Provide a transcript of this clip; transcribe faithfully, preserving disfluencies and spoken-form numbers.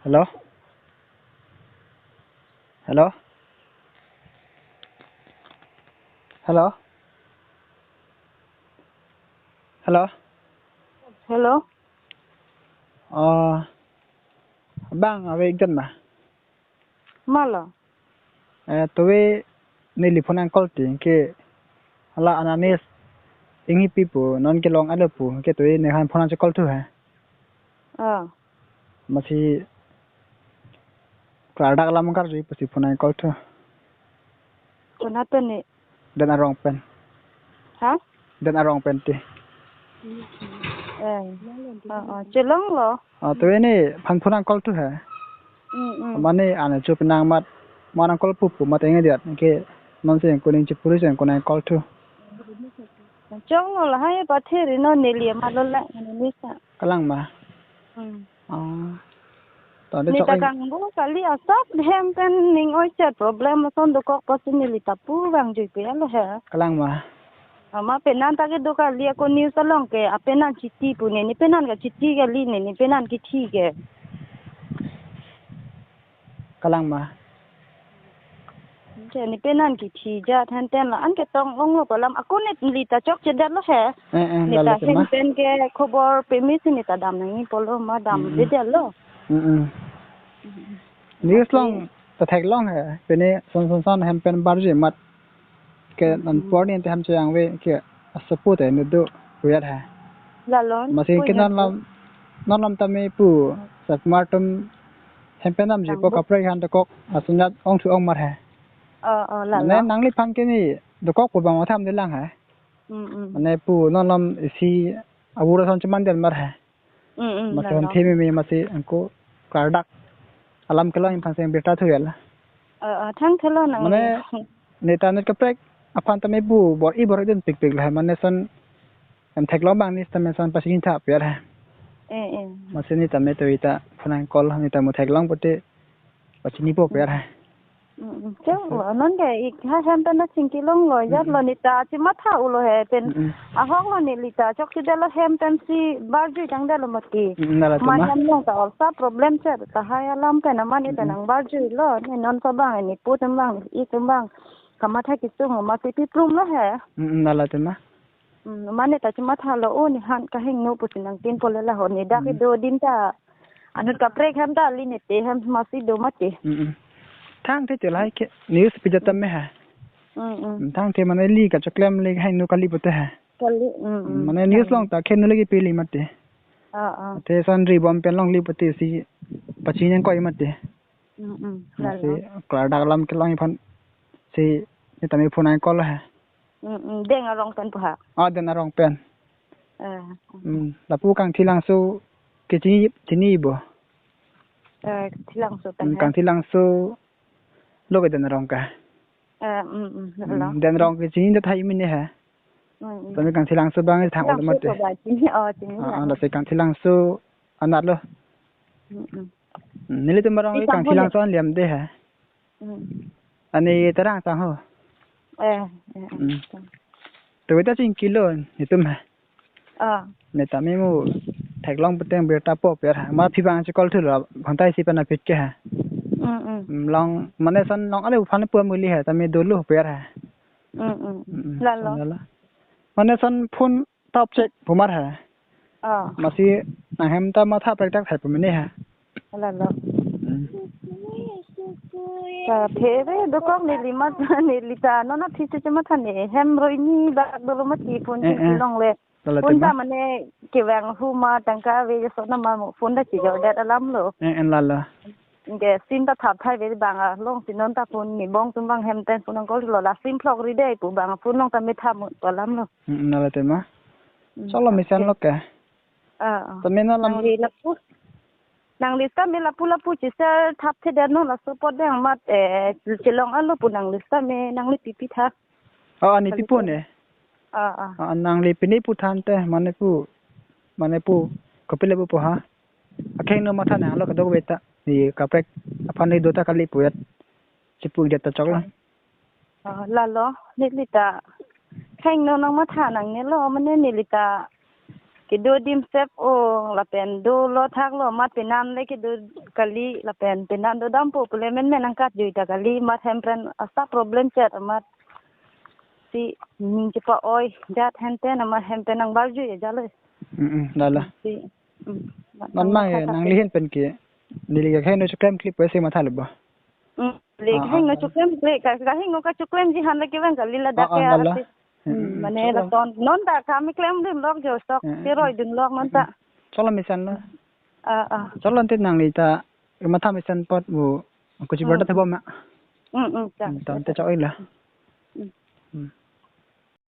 Hello? Hello? Hello? Hello? Hello? Oh, bang, ave ikjon ma? Malo? Eh, tove neli phone nang call ti ke hala Ananis Inghipi pu non kelong alo pu ke tove nephan phone nang call thu he. Ah. Masi klardak alam karju pusi phone nang call thu. Konat pen ni? Den arong pen. Ha? Den arong pen ti. Eh. Oh, oh. Chelonglo. Ah, tove nephan phone nang call thu he. Mm, mm. Mane ane chu penang mat, ma nang call pupu mat eng diat ke non se kuning chipuri se kunang call thu. Chonglo lahai pathiri non neli ma lo la, neli sa. Kalang ma. Hmm. Ah. To de neli chok ta eng. Kangbo kali asap hem pen ning oi chet problem ason dokok pusi neli ta pu vangjuipe lo he. Kalang ma. Ama penan ta kedo kali ako news along ke apenan chiti pu ne, nepenan kachiti kali ne, nepenan kithi ke. Kalang ma. Ke nepenan kithi jat henten la an ketong onglo kolam ako neli ta chokchedet lo he. Eh, eh, neli ta lalo tema. Henten ke khobor pemisi neli ta dam nangji pulo ma dam, mm, mm, dedet lo. Mm, mm. News, okay, along ta theklong he. Pine son son son hem pen barji mat. Ke, mm, non, mm, por ni ante ham cheyang ave ke asapu te ne do kuyat he. Lalo, masi ke pu non lam, non lam tame pu Sakmar atum hem pen namji po, tangbo, kaprek han dokok asunjat ong thu ong mar he. Oh, oh, lalo. Mane nangliphan ke ni dokok pu bang matham de lang he. Mm, mm. Mane pu non lam isi abura son cheman del mar he. Mm, mm, masi lalo. Hon theme me masi anko klardak alam kelong iphan seng birta thu ya la. Eh, eh, thang thelo nang. Mane neta net kaprek aphan tame pu bor-i bor-i dun pikpik la mane son em theklong bang ni tame son pachini tha per he. Eh, eh. Masi neta me to ita phone nang call neta mu theklong pote pachini po per he. Mm, mm. Chok, aso, lo, non ke ik ha hem pen na chingki longlo, jat, mm, lo, mm, neta chimatha ulo he pen. Mm, mm. Ahok lo neli ta chokchedet lo hem pen si barju changdet lo mati. Mm, mm, lalo ma tema. Hem long ta olsa problem chet tahai alam pen aman, mm, ita, mm, nang barju lo ne non pa bang ne pu tem bang ne ik tem bang. Kamatha kisung mati pi plum lo he. Mm, mm, lalo tema. Hmm, mane ta chimatha lo o nephan kahingno pusi nangtin pole la ho ne dak, hmm, kedo adim ta. Anut kaprek hem ta li ne te hem masi do mati. Hmm, hmm. Thangthe te lahai ke news pi jat tame ha. Hmm, hmm. Hmm, thangthe mane li kachoklem le hingno kali pote ha. Kali, hmm, hmm. Hmm, mane news, kali, long ta kheno le kepili mati. Ah, ah. Te son ri bom pen longle pote si pachini nangkoi mati. Hmm, hmm. Lalo. Si klardak alam kelong iphan si neta me phone nang call ha. Mm, mm, deng arong pen pu ha. Ah, deng arong pen. Eh. Mm, lapu Kangthilangso ke chini, chini bo. Eh, Thilangso pen, mm, ha. Kangthilangso lo ke deng arong ke. Eh, mm, mm, mm, lo. Deng arong ke chini ta thai mine ha. Mm, mm. Tame Kangthilangso bang thang, Thilangso otomat ko ba chini, oh, chini. Ah, la, ah, lasi Kangthilangso anat lo. Mm, mm. Mm, nelitum arong ke Kangthilangso an liam de ha. Hmm. Ani Terang sang ho. Eh, eh, eh. Hmm. To kita chingkilo netum ha. Ah. Neta me mu theklong pote birta po per ha. Ma phi bang si call thulo, bangtai si pen apit ke ha. Hmm, hmm. Hmm, long, mane son long ale uphan pu amuli ha, tame dolo per ha. Hmm, hmm. Hmm, hmm. Lalo. Son lalo. Mane son phone top check pumar ha. Ah. Masi nanghem ta matha prektak hai pumene ha. Lalo. Hmm. Ta phere dokok neli mat neli ta non aphi si chematha ne hem roi ni bak dolo mati phone, eh, eh, si longle. Lalo, phone tema. Ta mane kevang hu ma tangka ave so na ma mo phone ta chijor det alam lo. Eh, eh, lalo. Ke sim ta thap thai ve bang along si non ta phone ni bong tum bang hem ten phone nang call lo la sim phlok ri dei pu bang phone long ta me tham pu alam lo. Hmm, hmm, lalo tema. Hmm, choklo, okay, mesen lo ke. Ah, ah. Tame non lam nangli lapu. Nangli tame lapu lapu chisa thap the dan non laso pot deng mat, eh, chelong alo pu nangli tame nangli pipi tha. Oh, ani pipo ne? Ah, ah. Ah, nangli pine pu than te, mane pu, mane pu, kopile pu po ha. Akheng no matha nang lo kadok veta. Ni kaprek aphan ni dota kali puyat. Chipu jet ta choklo. Ah, lalo, neli ta. Kheng no nang matha nangne lo, mane neli ta. kedo adim sep-o lapen dolo thaklo, amat penan le kedo kali lapen penan dodampo pule menmen angkat jui ta kali, amat hempren asta problem chet amat si ning chepa-oi jat henten amat hempen nangbar jui ajat le. Mm, mm, lala. Si, mm, Non ma ye, nangli ahin pen ke, neli ke kaheno choklem kle pusi mathalo ba? Mm, le, ah, kaheno, ah, choklem le, ka, kaheno kachoklemji aphan le kevang kali ladak. Ah, ah, ke lala. Arti. Mm, mm, mm, mane choklo. Lason non ta kam klemdun lok jo sok, mm, mm, cheroidun lok non ta. Mm, mm. Choklo mesen lo. Ah, ah. Choklo, ante nangli ta matha mesen apot pu kuchi, mm, berda thebo ma? Mm, mm, ta. Mm, ta ante choklo. Mm. Mm.